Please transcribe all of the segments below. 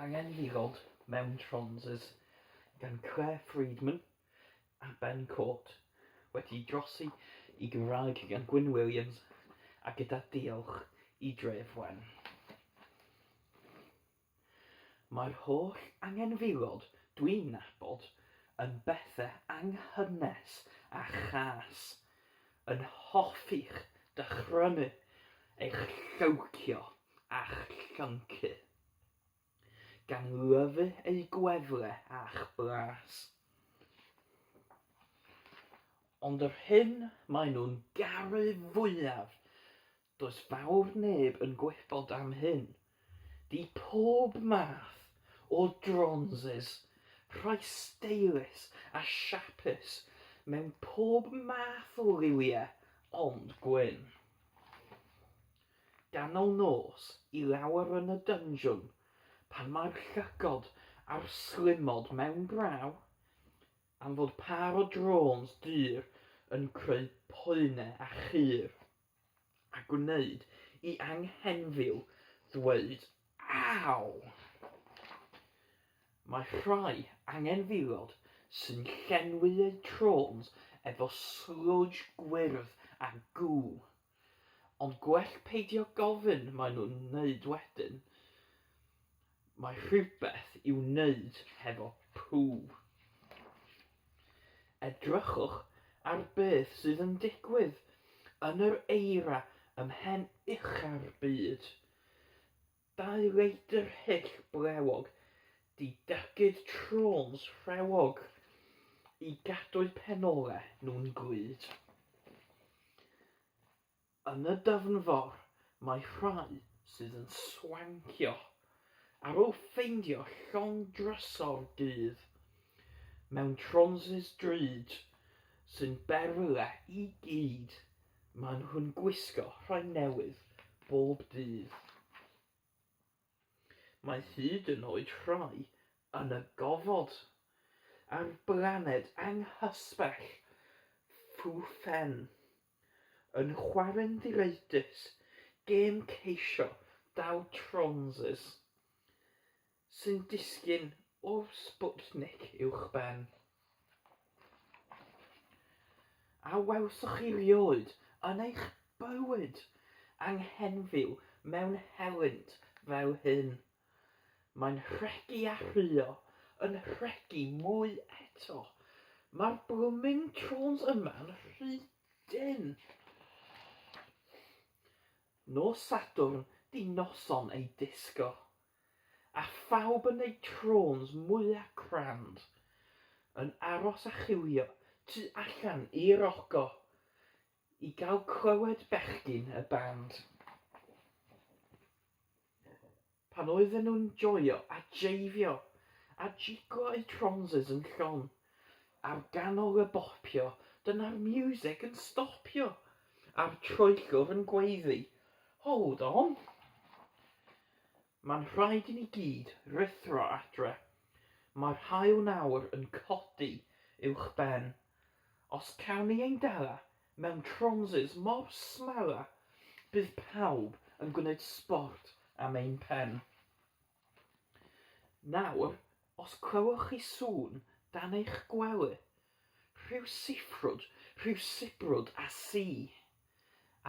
Angenfilod mewn Tronsys gan Claire Friedman a Ben Court, wedi'i drosi i Gymraeg gan Gwyn Williams a gyda diolch i Dref Wen. Mae'r holl angenfilod dwi'n nabod yn bethe anghynnes a chas, yn hoffi'ch dychrynu, eich llowcio a'ch llyncu, gan lyfu eu gwefle a'ch blas. Ond yr hyn maen nhw'n garu fwyaf, does fawr neb yn gwybod am hyn, 'di pob math o dronses, rhai steilus a siapus mewn pob math o liwiau ond gwyn. Ganol nos, i lawr yn y dynjwn, pan mae'r llygod a'r slimod mewn braw, am fod pâr o drôns dur yn creu poene a chur, a gwneud i anghenfil ddweud Aw! Mae rhai angenfilod sy'n llenwi eu trôns efo sludge gwyrdd a gw. Ond gwell peidio gofyn maen nhw'n wneud wedyn. Mae rhywbeth i'w wneud hefo pŵ. Edrychwch ar beth sydd yn digwydd yn yr eira ym mhen ucha'r byd. Dau leidr hyll blewog 'di dygyd trôns rhewog i gadw'u penole nhw'n glyd. Yn y dyfnfor mae rhai sydd yn swancio ar ôl ffeindio llond drysor gudd mewn trônsys drud sy'n berle i gyd. Maen nhw'n gwisgo rhai newydd bob dydd. Mae hyd yn oed rhai yn y gofod, ar blaned anghysbell Fu-Fen, yn chwarae'n ddireidus gêm ceisio dal tronsys sy'n disgyn o'r Sputnik uwchben. A welsoch chi rioed yn eich bywyd anghenfil mewn helynt fel hyn? Mae'n rhegi a rhuo, yn rhegi mwy eto. Mae'r blwming trôns yma'n rhy dynn. Nos Sadwrn 'di noson ei disgo, a phawb yn eu trôns mwya crand, yn aros a chiwio tu allan i'r ogo i gael clywed bechgyn y band. Pan oedden nhw'n joio a jeifio a jiglo eu tronsys yn llon, ar ganol y bopio, dyna'r miwsig yn stopio, a'r troellwr yn gweiddi, Hold on! Mae'n rhaid i ni gyd ruthro adre. Mae'r haul nawr yn codi uwch ben. Os cawn ni ein dala Mewn tronsys mor smala, bydd pawb yn gwneud sbort am ein pen. Nawr, os clywch chi sŵn dan eich gwely, rhyw siffrwd, rhyw sibrwd a si,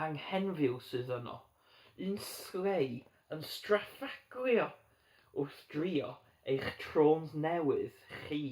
anghenfil sydd yno, un slei yn straffaglio wrth drio eich trôns newydd chi.